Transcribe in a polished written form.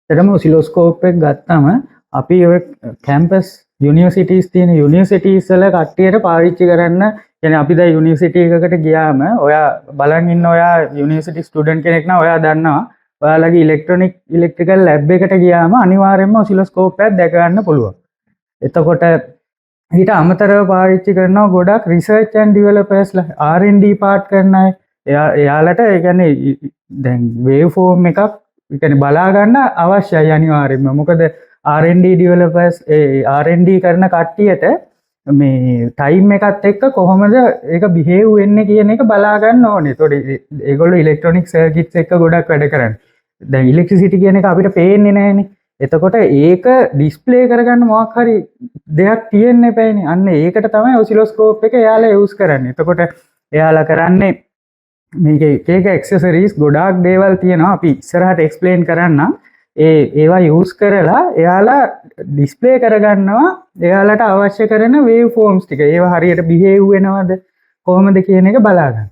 ඇත්තටම ඔසිලොස්කෝප් එක ගත්තම අපි ඔය කැම්පස් යුනිවර්සිටිස් තියෙන යුනිවර්සිටිස් වල කට්ටියට පාවිච්චි කරන්න කියන්නේ. අපි දැන් යුනිවර්සිටි එකකට ගියාම, ඔයා බලන් ඉන්න ඔයා යුනිවර්සිටි ස්ටුඩන්ට් කෙනෙක් නම් ඔයා දන්නවා, ඔයාලගේ ඉලෙක්ට්‍රොනික ඉලෙක්ට්‍රිකල් ලැබ් එකට ගියාම අනිවාර්යයෙන්ම ඔසිලොස්කෝප් එකක් දැක ගන්න පුළුවන්. එතකොට ඊට අමතරව පාවිච්චි කරනවා ගොඩක් රිසර්ච් ඇන්ඩ් ඩෙවලොපර්ස්ලා, R&D part කරන අය. එයාලට ඒ කියන්නේ දැන් වේව් ෆෝම් එකක් ඒ කියන්නේ බලා ගන්න අවශ්‍යයි අනිවාර්යයෙන්ම. මොකද R&D ඩෙවලොපර්ස්, ඒ R&D කරන කට්ටියට මේ ටයිම් එකත් එක්ක කොහොමද ඒක බිහේව් වෙන්නේ කියන එක බලා ගන්න ඕනේ. ඒතකොට ඒගොල්ලෝ ඉලෙක්ට්‍රොනික සර්කිට්ස් එක්ක ගොඩක් වැඩ කරන්නේ. දැන් ඉලෙක්ට්‍රිසිටි කියන එක අපිට පේන්නේ නැහැනේ. එතකොට ඒක ඩිස්ප්ලේ කරගන්න මොකක් හරි දෙයක් තියෙන්න එපායිනේ. අන්න ඒකට තමයි ඔසිලොස්කෝප් එක එයාලා යූස් කරන්නේ. එතකොට එයාලා කරන්නේ මේක එක එක ඇක්සසරීස් ගොඩාක් දේවල් තියෙනවා. අපි ඉස්සරහට එක්ස්ප්ලේන් කරන්නම්. ඒවා යූස් කරලා එයාලා ඩිස්ප්ලේ කරගන්නවා එයාලට අවශ්‍ය කරන වේව් ෆෝම්ස් ටික. ඒවා හරියට බිහේව් වෙනවද කොහොමද කියන එක බලා ගන්න.